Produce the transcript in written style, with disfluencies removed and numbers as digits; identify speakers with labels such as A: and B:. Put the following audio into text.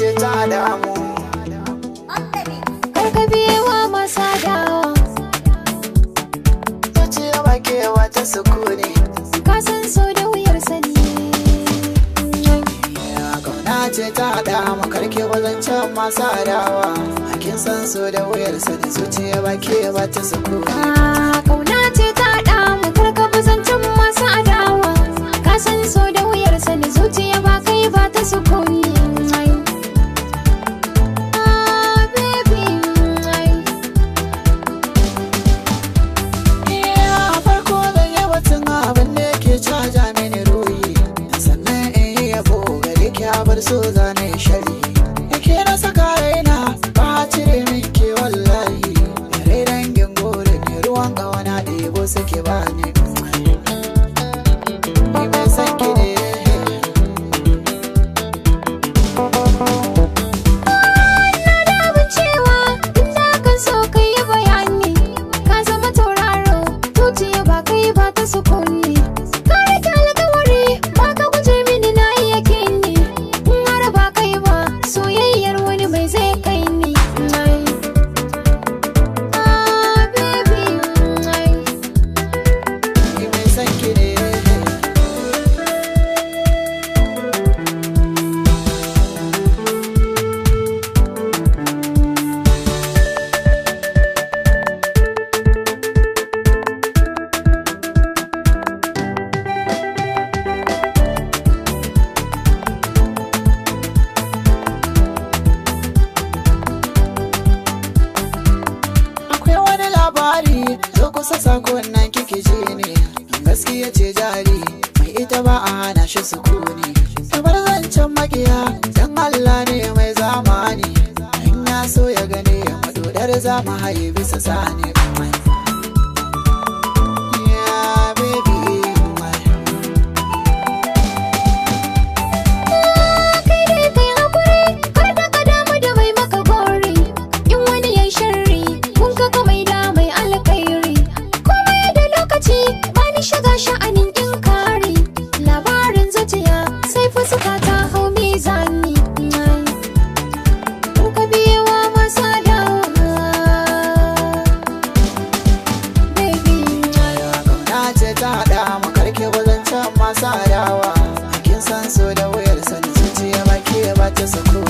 A: ce ta damu.
B: Karka biyewa masu adawa.
A: Zuciya ba ke wata sukuni.
B: Ka san so da wuyar sani.
A: Kauna ce ta damu, karke wazancen masu adawa. Kin san so da wuyar sani, zuciya ba ke wata sukuni.
B: Kauna ce ta damu, karka bazancen masu adawa. Ka san so da wuyar sani, zuciya ba kai ba ta sukuni. Ah, baby.
A: A farko zan yi batun abin da yake caja mini ruhi, sannan in yi yabo gare ki, bar so zane shari. Yake na saka raina ba cire min ke wallahi. Rai dangin gore ne, ruwan ƙawana ɗebo suke bani. Ni mai san ki ne.
B: Abin cewa tun da kan so ka yi bayani, ka zama tauraro, zuciya ba kai ba ta sukuni. Ka rike alkawari ba ka guje mini, na iya kini. In har ba kai ba, soyayyar wani mai zai kai ni. Ah, baby.
A: Ni mai san ki ne. Akwai wani labari, zo kusa, sakon nan kike ji ne. Gaskiya ce jari, mai ita ba a hana shi sukuni. Kamar zancen makiya, dan Allah ne mai zamani. In ya so ya gane ya madodar za mu haye bisa sani. Yeah, baby.
B: Kai dai kai hakuri, kar da ka damu da mai maka gori. In wani yayi sharri, kun ka mai da mai alkhairi. Komai da lokaci, bani shiga sha'anin inkari. Labarin zuciya sai fuska ta hau mizani. Kar ka biyewa masu adawa. Baby.
A: Kauna ce ta haɗa mu, karke wazancen masu adawa. Kin san so da wuyar sani, zuciya ba ke ba ta sako.